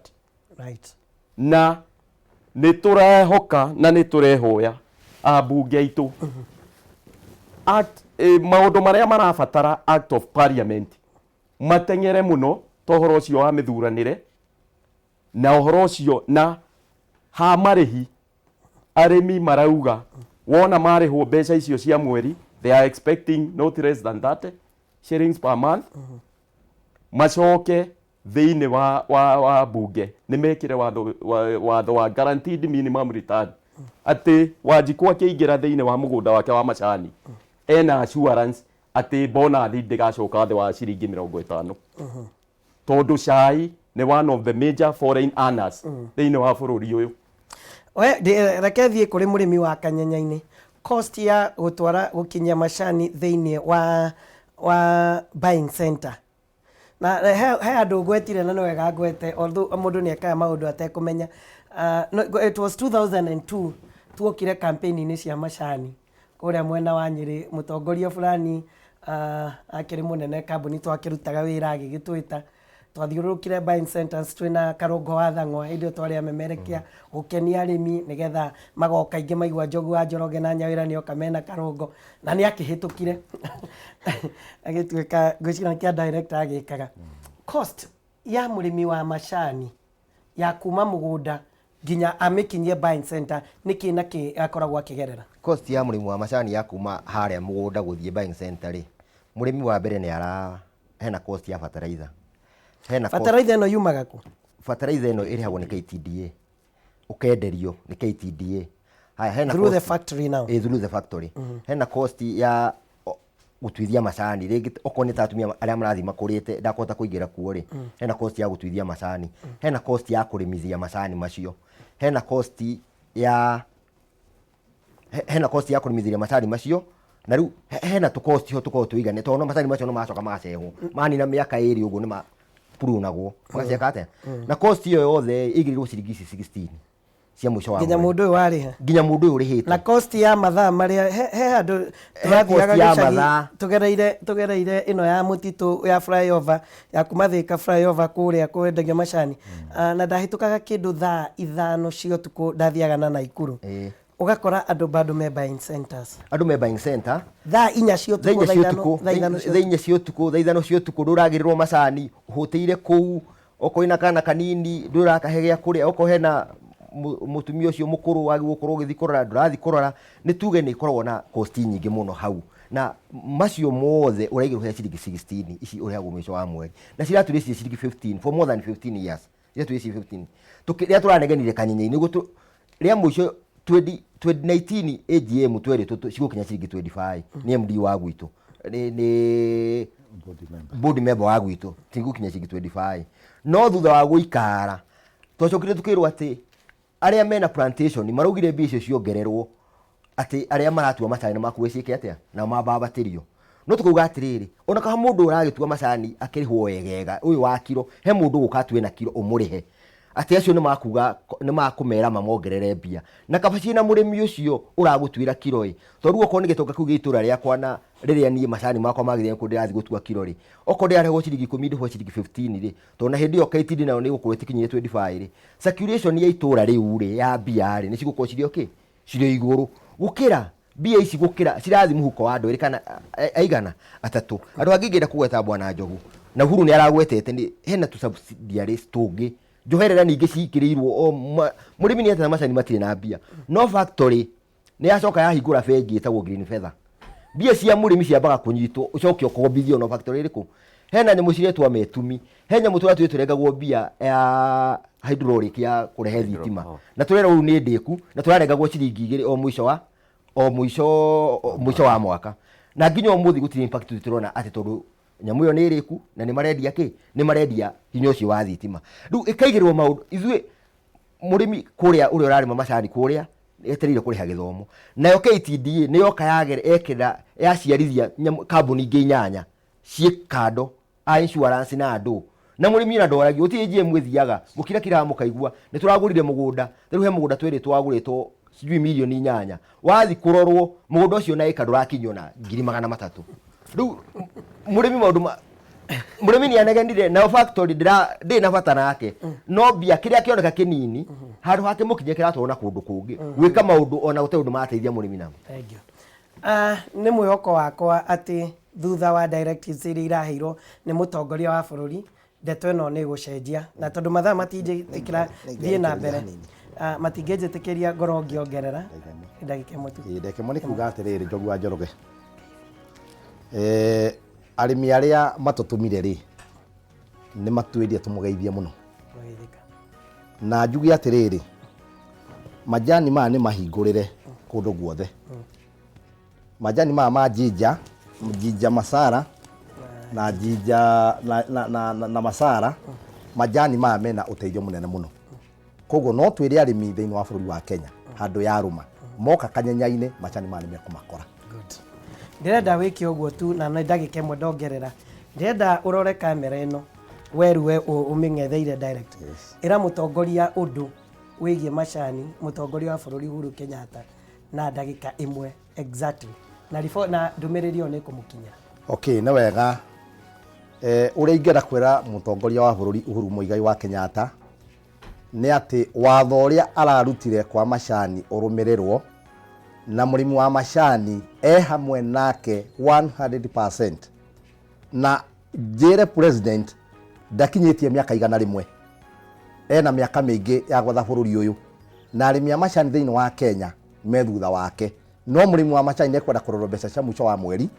Na nĩ tũrehoka na nĩ tũrehoya ambunge aitũ act, maũndũ marĩa marabatara act of parliament mateng'ere mũno, ta ũhoro ũcio wa mĩthuranĩre na ũhoro ũcio na ha marĩhi. Arĩmi marauga wona marĩhwo mbeca icio cia mweri, they are expecting not less than 30 shillings per month. Macoke thĩinĩ wa bunge nĩ mekĩre watho wa guaranteed minimum return, atĩ Wanjikũ akĩingĩra thĩinĩ wa mũgũnda wake wa macani ena assurance atĩ bonathi ndĩgacoka thĩ wa ciringi 50, tondũ cai nĩ one of the major foreign earners thĩinĩ wa bũrũri ũyũ. We reke thiĩ kũrĩ mũrĩmi wa Kanyenya-inĩ. Cost ya gũtwara, gũkinyia macani thĩinĩ wa buying center, na he andũ ngwetire na nĩ wega ngwete, although mũndũ nĩ ekaga maũndũ atekũmenya. No, it was 2002 tuokire campaign-inĩ cia macani kũrĩa mwena wa Nyĩrĩ. Mũtongoria fulani akĩrĩ mũnene kambuni twakĩrutaga wĩra agĩgĩtwĩta, twathiũrũrũkire buying centers twĩna Karũngo wa Thang'wa. Hĩndĩ ĩyo twarĩ amemerekia gũkenia arĩmi nĩgetha magoka aingĩ maigua Njogu wa Njoroge na Nyawĩra nĩoka mena Karũngo, na nĩ akĩhĩtũkire agĩtuĩka, ngwĩciria nĩkĩa director agĩkaga. Cost ya mũrĩmi wa macani ya kuma mũgũnda nginya amĩkinyie buying center, nĩkĩ na kĩ akoragwo akĩgerera? Cost ya mũrĩmi wa macani ya kuma harĩa mũgũnda gũthiĩ buying center rĩ, mũrĩmi wa mbere nĩ ara hena cost ya fertilizer, hena cost. Bataraitha ĩno yumaga kũ? Fertilizer ĩno ĩrĩhagwo nĩ KTDA, ũkenderio nĩ KTDA. Haya, hena through the factory now. Ĩ, through the factory. Hena cost ya gũtuithia macani rĩngĩ, okorwo nĩ ta atumia arĩa marathiĩ makũrĩte ndakũhota kũingĩra kuo rĩ, hena cost ya gũtuithia macani, hena cost ya kũrĩmithia macani macio, hena cost ya kũrĩmithĩria macani macio, na rĩu hena tũ cost ho tũkoragwo tũigane, tondũ no macani macio no macoka magacehwo manina mĩaka 2 ũguo, nĩ mapurunagwo magaceka atĩa, na cost ĩyo yothe ĩigĩrĩirwo ciringi ici 16 cia mũico wa nginya mweri. Mũndũ ũyũ warĩha. Nginya mũndũ ũyũ ũrĩhĩte. Na cost ya mathaa marĩa he handũ He tũrathiaga cost ya gĩcagi mathaa. Tũgereire ĩno ya mũtitũ ya flyover ya kuma Thika flyover kũrĩa kwendagio macani. Ah, na ndahĩtũkaga kĩndũ thaa 5 cia ũtukũ, ndathiaga na Naikuru, ũgakora andũ bado me buying centers. Andũ me buying center. Thaa 4 cia thaa ũtukũ, 4 thaa cia 5, ũtukũ, thaa 5 cia thaa 4 cia ũtukũ, thaa 5 cia ũtukũ, ndũragĩrĩrwo macani, ũhũtĩire kũu, okorwo ina kana kanini ndũrakahe gĩa kũrĩa, okorwo hena mũtumia ũcio mũkũrũ wagĩrĩirwo gũkorwo ũgĩthiĩ kũrora, ndũrathiĩ kũrora. Nĩ tuge nĩ ĩkoragwo na cost nyingĩ mũno hau, na macio mothe ũraigĩrwo he ciringi 16 ici ũrĩhagwo mũico wa mweri, na ciratũire ciĩ ciringi 15 for more than 15 years, ciratũire ciĩ 15. Rĩrĩa tũranegenire Kanyenya-inĩ nĩguo rĩa mũico 20 2019 AGM twerĩtwo cigũkinya ciringi 25 nĩ MD wa gwitũ, nĩ board member. Board member wa gwitũ, cigũkinya ciringi 25, no thutha wa gũikara twacokire tukĩrwo atĩ arĩa mena plantation maraugire mbia icio ciongererwo, atĩ arĩa maratua macani makuwe ciĩke atĩa na mambambatĩrio. No tũkauga atĩrĩrĩ, ona kana mũndũ ũragĩtua macani akĩrĩhwo wegega ũyũ wa kiro, he mũndũ ũgũka atue na kiro ũmũrĩhe. Atĩ acio nĩ makuga nĩ makũmera mamongerere mbia. Na kaba ciĩna mũrĩmi ũcio ũragũtuĩra kiro ĩ, tondũ rĩu okorwo nĩ gĩtonga kĩu gĩa itũra rĩakwa na rĩrĩa niĩ macani makwa magĩrĩire nĩkuo ndĩrathiĩ gũtua kiro rĩ, okorwo ndĩrarĩhwo ciringi ikũmi ndĩhwo ciringi 15 rĩ, tondũ na hĩndĩ ĩyo KTDA nayo nĩ ĩgũkorwo ĩtikinyĩire 25 rĩ, circulation ya itũra rĩu rĩ ya mbia rĩ nĩ cigũkorwo cirĩ o kĩ? Cirĩ o igũrũ gũkĩra mbia ici gũkĩra cirathiĩ mũhuko wa andũ erĩ kana aigana atatũ. Andũ angĩ ingĩenda kũgweta Bwana Njogu na Uhuru nĩ aragwetete nĩ hena tũ subsidiaries tũngĩ njoherera ningĩ cikĩrĩirwo o mũrĩmi nĩ etana macani matirĩ na mbia no factory nĩ yacoka yahingũra bengi ĩtagwo Green Feather. Mbia cia mũrĩmi ciambaga kũnyitwo ũcoke ũkombithio no factory ĩrĩkũ? Hena nyamũ ciretwo metumi, he nyamũ tũratwire tũrengagwo mbia ya hydraulic ya kũrehe thitima na tũrerwo rĩu nĩ ndĩku na tũrarengagwo ciringi igĩrĩ o mũico wa o mũico mũico wa mwaka na nginya ũmũthĩ gũtirĩ impact tũrona atĩ tondũ nyamũ ĩyo nĩ ĩrĩku na nĩ marendia kĩ nĩ marendia hinya ũcio wa thitima. Rĩu ĩkaigĩrwo maũndũ ithuĩ mũrĩmi kũrĩa ũrĩa ũrarĩma macani kũrĩa etereire kũrĩha gĩthomo nayo KTDA nĩ yoka yagere ekĩra yaciarithia kambuni ingĩ inyanya ciĩ kando a insurance na andũ na mũrĩmi ona ndoragio gũtirĩ GM ĩthiaga mũkirakiraga mũkaigua nĩ tũragũrire mũgũnda rĩu he mũgũnda twĩrĩtwo wagũrĩtwo sijui mirioni inyanya wathi kũrorwo mũgũnda ũcio na ĩka ndũrakinyio na 300,000. Rĩu mũrĩmi maũndũ ma mũrĩmi nĩ anegenire nayo factory ndĩra ndĩ na bata nake no mbia kĩrĩa kĩoneka kĩnini handũ hake mũkinye kĩratwarwo na kũndũ kũngĩ gwĩka maũndũ ona gũtarĩ ũndũ marateithia mũrĩmi namo. Thank you. Nĩ mwĩhoko wakwa atĩ thutha wa directives iria iraheirwo nĩ mũtongoria wa bũrũri ndeto ĩno nĩ ĩgũcenjia na tondũ mathaa matinjĩtĩkĩra thiĩ na mbere matingĩnjĩtĩkĩria ngorwo ngĩongerera ndagĩka ĩmwe tu. Ĩĩ, ndagĩka ĩmwe nĩ kuga atĩrĩrĩ Njogu wa Njoroge, arĩmi arĩa matũtũmire rĩ nĩ matwĩrire tũmũgeithie mũno na njuge atĩrĩrĩ majani maya nĩ mahingũrĩre kũndũ guothe. Majani maya ma jinja, jinja masara na jinja na, na, na, na, na masara majani maya mena ũteithio mũnene mũno. Koguo no twĩre arĩmi thĩinĩ wa bũrũri wa Kenya handũ yarũma moka kanyenya-inĩ macani maya nĩ mekũmakora. Good. Ndĩrenda wĩke ũguo tu na nĩ ndagĩka ĩmwe ndongerera. Ndĩrenda ũrore kamera ĩno weruwe ũmĩng'etheire direct. Ĩra mũtongoria ũndũ wĩgiĩ macani, mũtongoria wa bũrũri Uhuru Kenyatta na ndagĩka ĩmwe exactly. Na riboti na ndũmĩrĩri ĩyo nĩ ĩkũmũkinyĩra. Okay, nĩ wega. Ũrĩa ingĩenda kwĩra mũtongoria wa bũrũri Uhuru Muigai wa Kenyatta nĩ atĩ watho ũrĩa ararutire kwa macani ũrũmĩrĩrwo na mũrĩmi wa macani e hamwe nake 100%. Na njĩre president ndakinyĩtie mĩaka 100, ena mĩaka mĩingĩ ya gwatha bũrũri ũyũ na arĩmi a macani thĩinĩ wa Kenya me thutha wake. No mũrĩmi wa macani nĩ ekwenda kũrorwo mbeca cia mũico wa mweri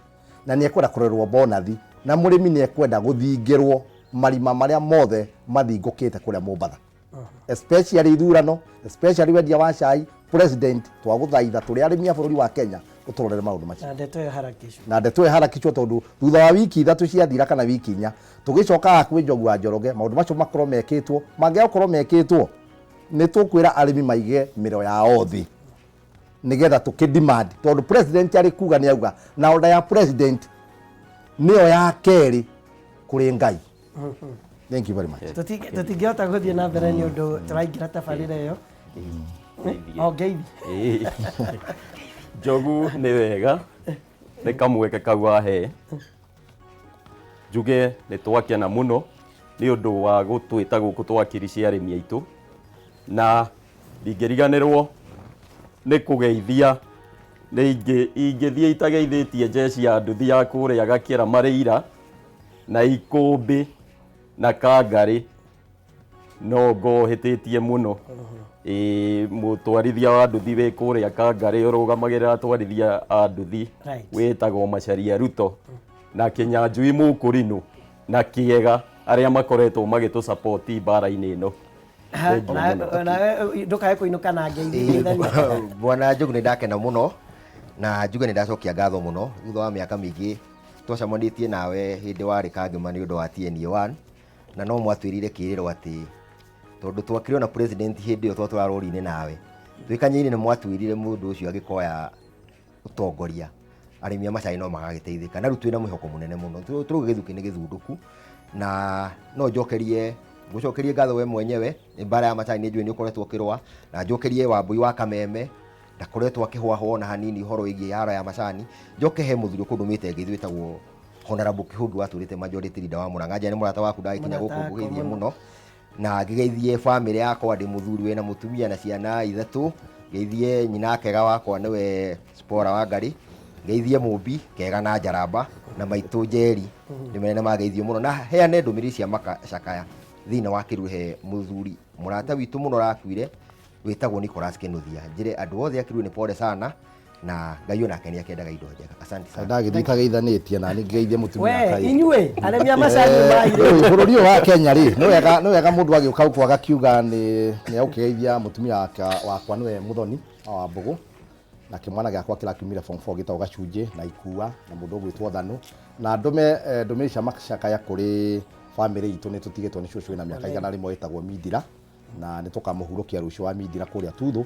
na nĩ ekwenda kũrorerwo bonathi na mũrĩmi nĩ ekwenda gũthingĩrwo marima marĩa mothe mathingũkĩte kũrĩa Mombatha, especially ithurano, especially wendia wa cai. President, twagũthaitha tũrĩ arĩmi a bũrũri wa Kenya ũtũrorere maũndũ macio. Na ndeto ĩyo harakishwo. Na ndeto ĩyo harakishwo tondũ thutha wa wiki 3 ciathira kana wiki 4 tũgĩcoka haha kwĩ Njogu wa Njoroge maũndũ macio makorwo mekĩtwo. Mangĩaga gũkorwo mekĩtwo nĩ tũkwĩra arĩmi maige mĩro yao thĩ nĩgetha tũkĩ demand tondũ president arĩ kuga nĩ auga na order ya president nĩyo ya kerĩ kũrĩ Ngai. Thank you very much. Tũtingĩhota gũthiĩ na mbere nĩ ũndũ tũraingĩra tabarĩra ĩyo. O ngeithi. Njogu nĩ wega nĩ kamweke kau wahe njuge nĩ twakena mũno nĩ ũndũ wa gũtwĩta gũkũ twakiri cia arĩmi aitũ na ndingĩriganĩrwo nĩ kũgeithia nĩ ingĩthiĩ itageithĩtie jeshi ya nduthi ya kũrĩa Gakĩra Marĩira na Ikũmbĩ na Kangarĩ no ngohĩtĩtie mũno. Ĩĩ mũtwarithia wa nduthi wĩ kũrĩa Kangarĩ ũrũgamagĩrĩra atwarithia a nduthi wĩtagwo Macharia Ruto na Kĩnyanjui Mũkũrinũ na Kĩega arĩa makoretwo magĩtũ support mbara-inĩ ĩno. Nawe ndũkae kũinũka na ngeithi. Bwana Njogu nĩ ndakena mũno na njuge nĩ ndacokia ngatho mũno thutha wa mĩaka mĩingĩ twacemanĩtie nawe hĩndĩ warĩ Kangema nĩ ũndũ wa TNA 1 na no mwatwĩrire kĩrĩro atĩ tondũ twakĩrĩ ona president hĩndĩ ĩyo twatwara rori-inĩ nawe twĩ Kanyeinĩ nĩ mwatwĩrire mũndũ ũcio angĩkoya ũtongoria arĩmi a macani no magagĩteithĩka na rĩu twĩna mwĩhoko mũnene mũno. Tũrauga gĩthukĩ nĩ gĩthundũku na no njokerie Ngũcokerie ngatho we mwenyewe nĩ mbara ya macani, nĩ njũĩ nĩ ũkoretwo ũkĩrũa, na njokerie Wambui wa Kameme, ndakoretwo akĩhũahũa ona hanini ũhoro wĩgiĩ yara ya macani. Njoke he mũthuri ũkũndũmĩte ngeithi wĩtagwo Honorable Kĩhũngĩ watũrĩte majority leader wa Murang'a. Njane mũrata waku ndagĩkinya Mũrata gũkũ wakwa ngũgeithie mũno. Mũno na ngĩgeithie bamĩrĩ yakwa, ndĩ mũthuri wĩna mũtumia na ciana ithatũ. Ngeithie nyina kega wakwa nĩwe Spora wa Ngarĩ, ngeithie Mũmbi kega na Njaramba na maitũ Njeri, ndĩmere nĩ mageithio mũno, na heane ndũmĩrĩri cia macakaya thĩinĩ wa kĩruru he mũthuri mũrata witũ mũno ũrakuire wĩtagwo Nicholas Kĩnuthia. Njĩre andũ othe a Kĩruru nĩ pole sana, na Ngai onake nĩ akendaga indo njega. Asante sana. Ndagĩthiĩ itageithanĩtie na nĩ ngeithie mũtumia We Kai. inyuĩ arĩmi a macani mairĩ. Rĩu bũrũri ũyũ wa Kenya rĩ, nĩ wega mũndũ agĩũka gũkũ agakiuga nĩ agũkĩgeithia mũtumia wakwa nĩwe Mũthoni wa Mbũgũ, na kĩmwana gĩakwa kĩrakiumire form 4 gĩtagwo Gacunjĩ na Ikua, na mũndũ ũgwĩtwo Thanũ, na ndũme ndũmĩrĩri cia macakaya kũrĩ bamĩrĩ itũ. Nĩ tũtigĩtwo nĩ cũcũ wĩna mĩaka 100 wĩtagwo Mindira, na nĩ tũkamũhurũkia rũciũ wa Mindira kũrĩa Tuthũ,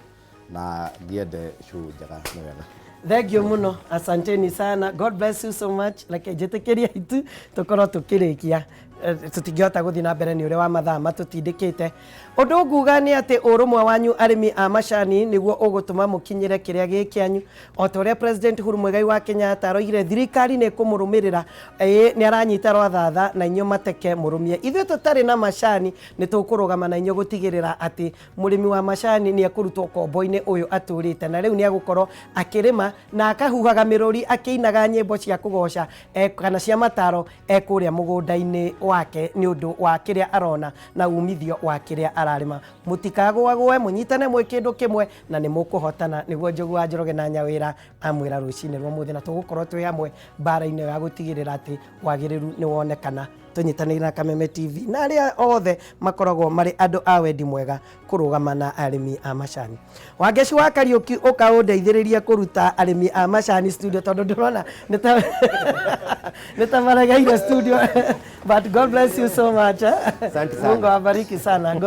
na ngĩende cũ njega. Nĩ wega. Thank you muno, asanteni sana, God bless you so much. Reke njĩtĩkĩrie itu tũkorwo tũkĩrĩkia. Tũtingĩhota gũthiĩ na mbere nĩ ũrĩa wa mathaa matũtindĩkĩte. Ũndũ nguga nĩ atĩ ũrũmwe wanyu arĩmi a macani nĩguo ũgũtũma mũkinyĩre kĩrĩa gĩ kĩanyu, o ta ũrĩa President Uhuru Muigai wa Kenyatta aroigire thirikari nĩ ĩkũmũrũmĩrĩra. Ĩĩ, nĩ aranyita rwathatha na inyuĩ mateke mũrũmie. Ithuĩ tũtarĩ na macani nĩ tũkũrũgama na inyuĩ gũtigĩrĩra atĩ mũrĩmi wa macani nĩ ekũrutwo kombo-inĩ ũyũ atũrĩte, na rĩu nĩ egũkorwo akĩrĩma na akahuhaga mĩrũri akĩinaga nyĩmbo cia kũgoca kana cia mataro ekũrĩa mũgũnda-inĩ wake nĩ ũndũ wa kĩrĩa arona na umithio wa kĩrĩa ararĩma. Mũtikagũagũe, mũnyitane mwĩ kĩndũ kĩmwe na nĩ mũkũhotana. Nĩguo Njogu wa Njoroge na Nyawĩra amwĩra rũcinĩ rwa mũthĩ, na tũgũkorwo twĩ hamwe mbara-inĩ ya gũtigĩrĩra atĩ wagĩrĩru nĩ wonekana, tũnyitanĩire na Kameme TV na arĩa othe makoragwo marĩ andũ a wendi mwega kũrũgama na arĩmi a macani. Wangeci wa Kariũki, ũkaũndeithĩrĩrie kũruta arĩmi a macani studio, tondũ ndĩrona nĩ ta maregeire studio, but God bless you so much, eh? Asante sana. Mungu awabariki sana. God